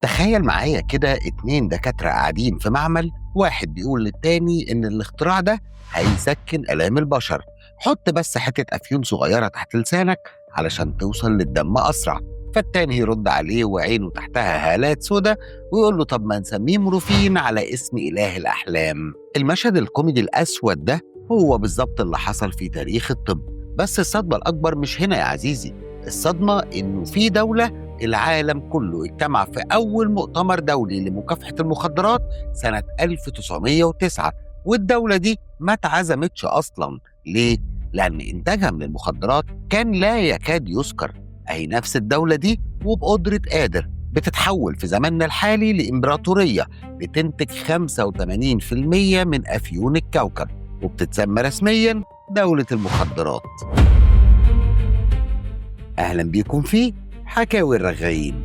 تخيل معايا كده اتنين دكاترة قاعدين في معمل، واحد بيقول للتاني إن الاختراع ده هيسكن آلام البشر، حط بس حتة أفيون صغيرة تحت لسانك علشان توصل للدم أسرع. فالتاني يرد عليه وعينه تحتها هالات سودا ويقول له طب ما نسميه مورفين على اسم إله الأحلام. المشهد الكوميدي الأسود ده هو بالظبط اللي حصل في تاريخ الطب. بس الصدمة الأكبر مش هنا يا عزيزي، الصدمة إنه في دولة العالم كله اجتمع في أول مؤتمر دولي لمكافحة المخدرات سنة 1909، والدولة دي ما اتعزمتش أصلاً. ليه؟ لأن إنتاجها من المخدرات كان لا يكاد يذكر. أهي نفس الدولة دي وبقدرة قادر بتتحول في زماننا الحالي لإمبراطورية بتنتج 85% من أفيون الكوكب، وبتتسمى رسمياً دولة المخدرات. أهلاً بيكم في حكاوي الرغايين.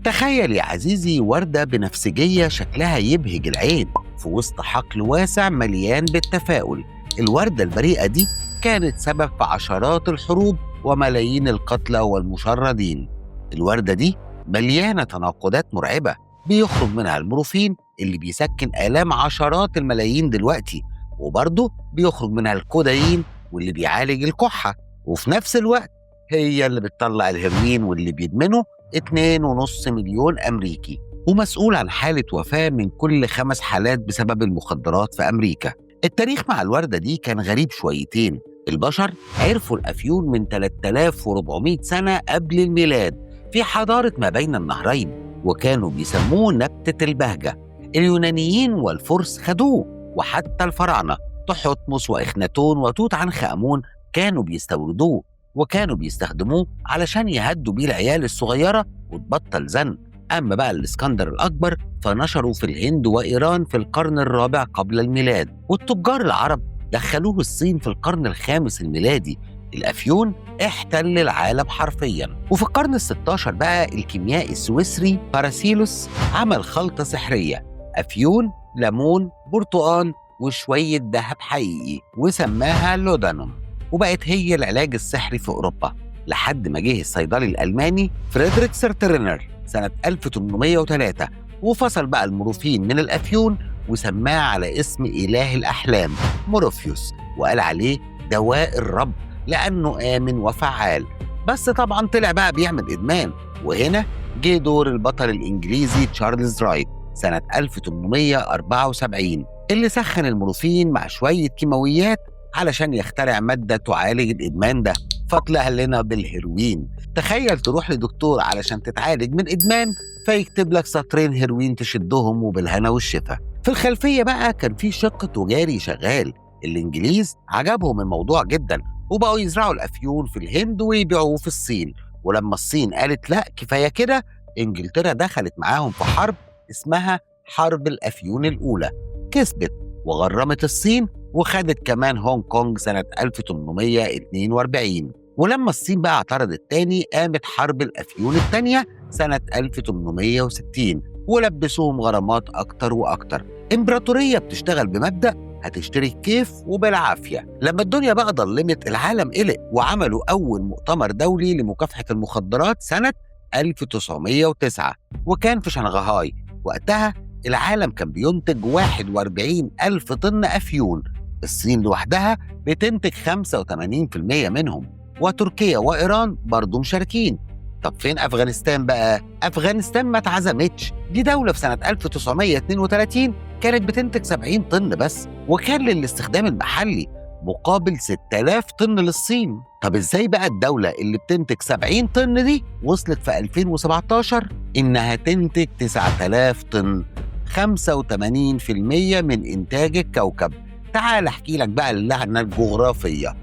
تخيل يا عزيزي وردة بنفسجية شكلها يبهج العين في وسط حقل واسع مليان بالتفاؤل. الوردة البريئة دي كانت سبب في عشرات الحروب وملايين القتلى والمشردين. الوردة دي مليانة تناقضات مرعبة، بيخرج منها المورفين اللي بيسكن آلام عشرات الملايين دلوقتي، وبرضه بيخرج منها الكودايين واللي بيعالج الكحة، وفي نفس الوقت هي اللي بتطلع الهيروين واللي بيدمنه 2.5 مليون أمريكي، ومسؤول عن حالة وفاة من كل 5 حالات بسبب المخدرات في أمريكا. التاريخ مع الوردة دي كان غريب شويتين. البشر عرفوا الأفيون من 3400 سنة قبل الميلاد في حضارة ما بين النهرين، وكانوا بيسموه نبتة البهجة. اليونانيين والفرس خدوه، وحتى الفراعنة تحتمس وإخناتون وتوت عنخ آمون كانوا بيستوردوه، وكانوا بيستخدموه علشان يهدوا بيه العيال الصغيرة وتبطل زن. أما بقى الإسكندر الأكبر فنشروا في الهند وإيران في القرن الرابع قبل الميلاد، والتجار العرب دخلوه الصين في القرن الخامس الميلادي. الأفيون احتل العالم حرفيا. وفي القرن الستاشر بقى الكيميائي السويسري باراسيلوس عمل خلطة سحرية، أفيون، ليمون، برتقان وشوية ذهب حقيقي، وسماها لودانوم، وبقت هي العلاج السحري في أوروبا، لحد ما جه الصيدلي الألماني فريدريك سيرترينر سنة 1803 وفصل بقى المورفين من الأفيون وسماه على اسم إله الأحلام مورفيوس، وقال عليه دواء الرب لأنه آمن وفعال. بس طبعا طلع بقى بيعمل إدمان، وهنا جه دور البطل الإنجليزي تشارلز رايت سنة 1874 اللي سخن المورفين مع شوية كيماويات علشان يخترع مادة تعالج الإدمان ده، فطلع لنا بالهيروين. تخيل تروح لدكتور علشان تتعالج من إدمان فيكتب لك سطرين هيروين تشدهم وبالهنا والشفا. في الخلفية بقى كان في شق تجاري شغال، الإنجليز عجبهم الموضوع جدا وبقوا يزرعوا الأفيون في الهند ويبيعوه في الصين. ولما الصين قالت لا كفاية كده، إنجلترا دخلت معاهم في حرب اسمها حرب الأفيون الأولى، كسبت وغرمت الصين وخدت كمان هونج كونج سنة 1842. ولما الصين بقى اعترضت تاني قامت حرب الأفيون التانية سنة 1860 ولبسوهم غرامات أكتر وأكتر. إمبراطورية بتشتغل بمبدأ هتشتري كيف وبالعافية. لما الدنيا بقى ضلمت العالم قلق، وعملوا أول مؤتمر دولي لمكافحة المخدرات سنة 1909، وكان في شنغهاي. وقتها العالم كان بينتج 41 ألف طن أفيون، الصين لوحدها بتنتج 85% منهم، وتركيا وإيران برضو مشاركين. طب فين أفغانستان بقى؟ أفغانستان ما اتعزمتش، دي دولة في سنة 1932 كانت بتنتج 70 طن بس، وكان للاستخدام المحلي مقابل 6000 طن للصين. طب ازاي بقى الدولة اللي بتنتج 70 طن دي وصلت في 2017 إنها تنتج 9000 طن، 85% من إنتاج الكوكب؟ تعال أحكي لك بقى اللعنة الجغرافية.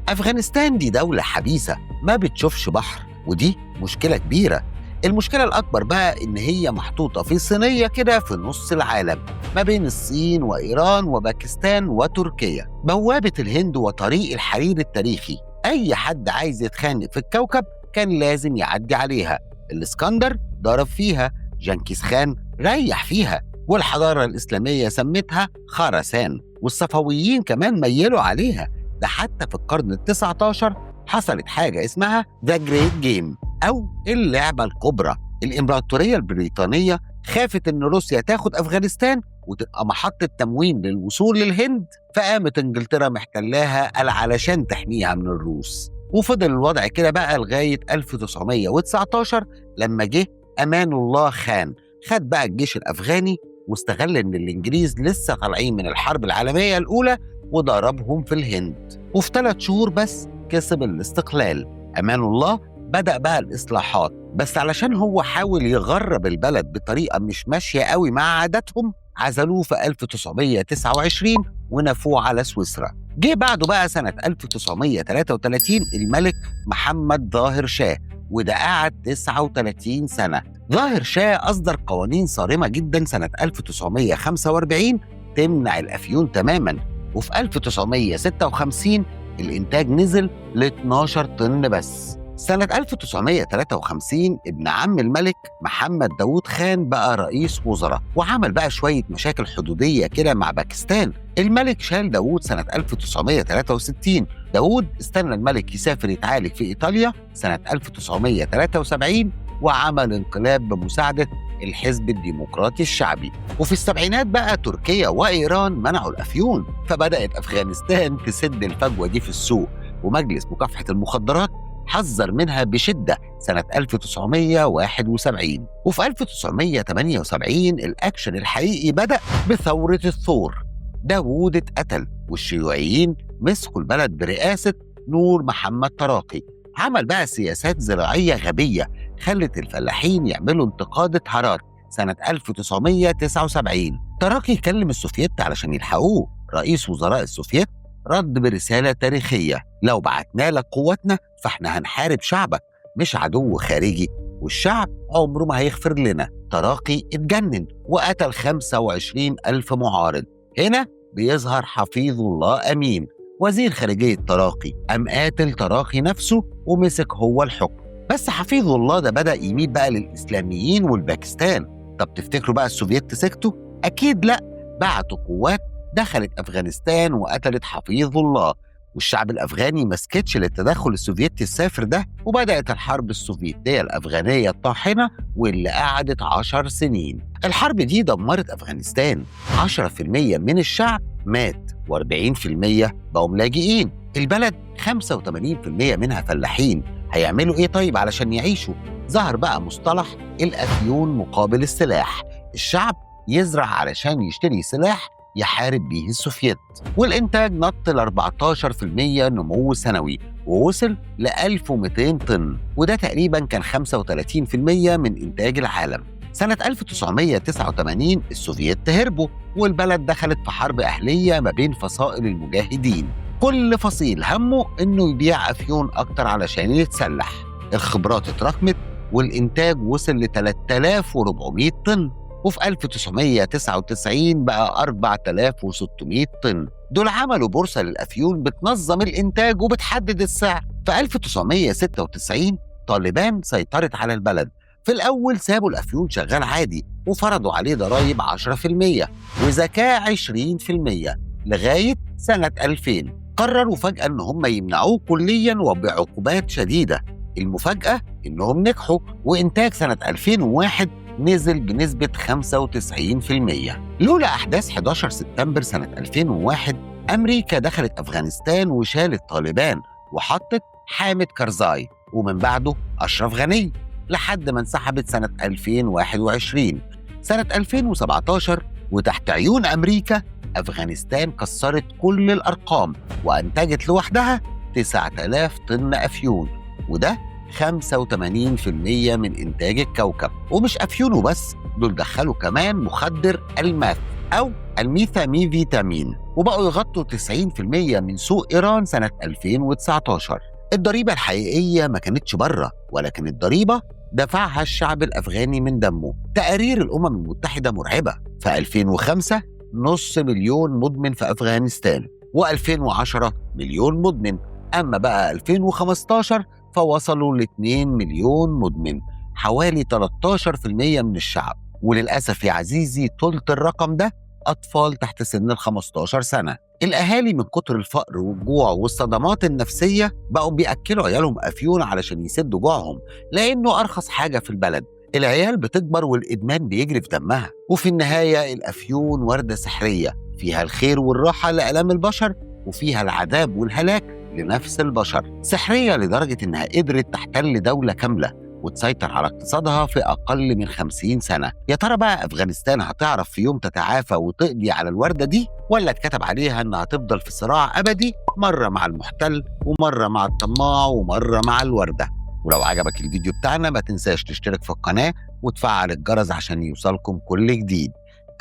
أفغانستان دي دولة حبيسة ما بتشوفش بحر، ودي مشكلة كبيرة. المشكلة الأكبر بقى إن هي محطوطة في صينية كده في نص العالم ما بين الصين وإيران وباكستان وتركيا، بوابة الهند وطريق الحرير التاريخي. أي حد عايز يتخانق في الكوكب كان لازم يعدي عليها. الإسكندر ضرب فيها، جنكيز خان ريح فيها، والحضارة الإسلامية سمتها خراسان، والصفويين كمان ميلوا عليها. ده حتى في القرن ال19 حصلت حاجة اسمها The Great Game، أو اللعبة الكبرى. الإمبراطورية البريطانية خافت إن روسيا تاخد أفغانستان وتبقى محطة تموين للوصول للهند، فقامت إنجلترا محتلاها قال علشان تحميها من الروس. وفضل الوضع كده بقى لغاية 1919 لما جه أمان الله خان، خد بقى الجيش الأفغاني واستغل إن الإنجليز لسه طالعين من الحرب العالمية الأولى وضربهم في الهند، وفي 3 شهور بس كسب الاستقلال. أمان الله بدأ بقى الإصلاحات، بس علشان هو حاول يغرب البلد بطريقة مش ماشية قوي مع عاداتهم عزلوه في 1929 ونفوه على سويسرا. جه بعده بقى سنة 1933 الملك محمد ظاهر شاه، وده قعد 39 سنة. ظاهر شاه أصدر قوانين صارمة جدا سنة 1945 تمنع الأفيون تماما، وفي 1956 الإنتاج نزل ل 12 طن بس. سنة 1953 ابن عم الملك محمد داوود خان بقى رئيس وزراء، وعمل بقى شوية مشاكل حدودية كده مع باكستان. الملك شال داوود سنة 1963. داوود استنى الملك يسافر يتعالج في إيطاليا سنة 1973 وعمل انقلاب بمساعدة الحزب الديمقراطي الشعبي. وفي السبعينات بقى تركيا وإيران منعوا الأفيون، فبدأت أفغانستان تسد الفجوة دي في السوق، ومجلس مكافحة المخدرات حذر منها بشدة سنة 1971. وفي 1978 الأكشن الحقيقي بدأ بثورة الثور. داوود اتقتل والشيوعيين مسكوا البلد برئاسة نور محمد تراقي. عمل بقى سياسات زراعية غبية خلت الفلاحين يعملوا انتقادة هرات سنة 1979. تراقي كلم السوفيت علشان يلحقوه. رئيس وزراء السوفيت رد برسالة تاريخية: لو بعتنا لك قوتنا فاحنا هنحارب شعبك مش عدو خارجي، والشعب عمره ما هيغفر لنا. تراقي اتجنن وقتل 25 ألف معارض. هنا بيظهر حفيظ الله أمين وزير خارجية تراقي، قام قاتل تراقي نفسه ومسك هو الحكم. بس حفيظ الله ده بدأ يميل بقى للإسلاميين والباكستان. طب تفتكروا بقى السوفيت سكتوا؟ أكيد لأ، بعتوا قوات دخلت أفغانستان وقتلت حفيظ الله، والشعب الأفغاني ما سكتش للتدخل السوفيتي السافر ده، وبدأت الحرب السوفيتية الأفغانية الطاحنة واللي قعدت 10 سنين. الحرب دي دمرت أفغانستان، 10% من الشعب مات و40% بقوا لاجئين. البلد 85% منها فلاحين، هيعملوا إيه طيب علشان يعيشوا؟ ظهر بقى مصطلح الأفيون مقابل السلاح، الشعب يزرع علشان يشتري سلاح يحارب بيه السوفيت. والإنتاج نط ل 14% نمو سنوي ووصل ل 1200 طن، وده تقريبا كان 35% من إنتاج العالم. سنة 1989 السوفيت هربوا والبلد دخلت في حرب أهلية ما بين فصائل المجاهدين، كل فصيل همه إنه يبيع أفيون أكتر علشان يتسلح. الخبرات اتراكمت والإنتاج وصل ل 3400 طن، وفي 1999 بقى 4600 طن. دول عملوا بورصة للأفيون بتنظم الإنتاج وبتحدد السعر. في 1996 طالبان سيطرت على البلد. في الأول سابوا الأفيون شغال عادي وفرضوا عليه ضرائب 10% وزكاة 20% لغاية سنة 2000. قرروا فجأة إن هم يمنعوه كلياً وبعقوبات شديدة. المفاجأة إنهم نجحوا، وإنتاج سنة 2001 نزل بنسبة 95%. لولا أحداث 11 سبتمبر سنة 2001 أمريكا دخلت أفغانستان وشالت طالبان وحطت حامد كرزاي ومن بعده أشرف غني لحد ما انسحبت سنة 2021. سنة 2017 وتحت عيون أمريكا أفغانستان كسرت كل الأرقام وأنتجت لوحدها 9000 طن أفيون، وده 85% من إنتاج الكوكب. ومش أفيون وبس، دول دخلوا كمان مخدر الماث أو الميثاميفيتامين، وبقوا يغطوا 90% من سوق إيران سنة 2019. الضريبة الحقيقية ما كانتش بره، ولكن الضريبة دفعها الشعب الأفغاني من دمه. تقارير الأمم المتحدة مرعبة، في 2005 500,000 مدمن في أفغانستان، و2010 1,000,000 مدمن. أما بقى 2015 فوصلوا ل 2 مليون مدمن، حوالي 13% من الشعب. وللأسف يا عزيزي ثلث الرقم ده أطفال تحت سن ال 15 سنة. الأهالي من كتر الفقر والجوع والصدمات النفسية بقوا بيأكلوا عيالهم أفيون علشان يسدوا جوعهم، لأنه أرخص حاجة في البلد. العيال بتكبر والإدمان بيجري في دمها، وفي النهاية الأفيون وردة سحرية فيها الخير والراحة لآلام البشر، وفيها العذاب والهلاك لنفس البشر. سحرية لدرجة إنها قدرت تحتل دولة كاملة وتسيطر على اقتصادها في أقل من 50 سنة. يا ترى بقى أفغانستان هتعرف في يوم تتعافى وتقضي على الوردة دي، ولا اتكتب عليها إنها تفضل في صراع أبدي، مرة مع المحتل ومرة مع الطماع ومرة مع الوردة؟ ولو عجبك الفيديو بتاعنا ما تنساش تشترك في القناة وتفعل الجرس عشان يوصلكم كل جديد.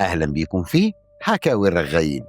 أهلا بيكم في حكاوي الرغايين.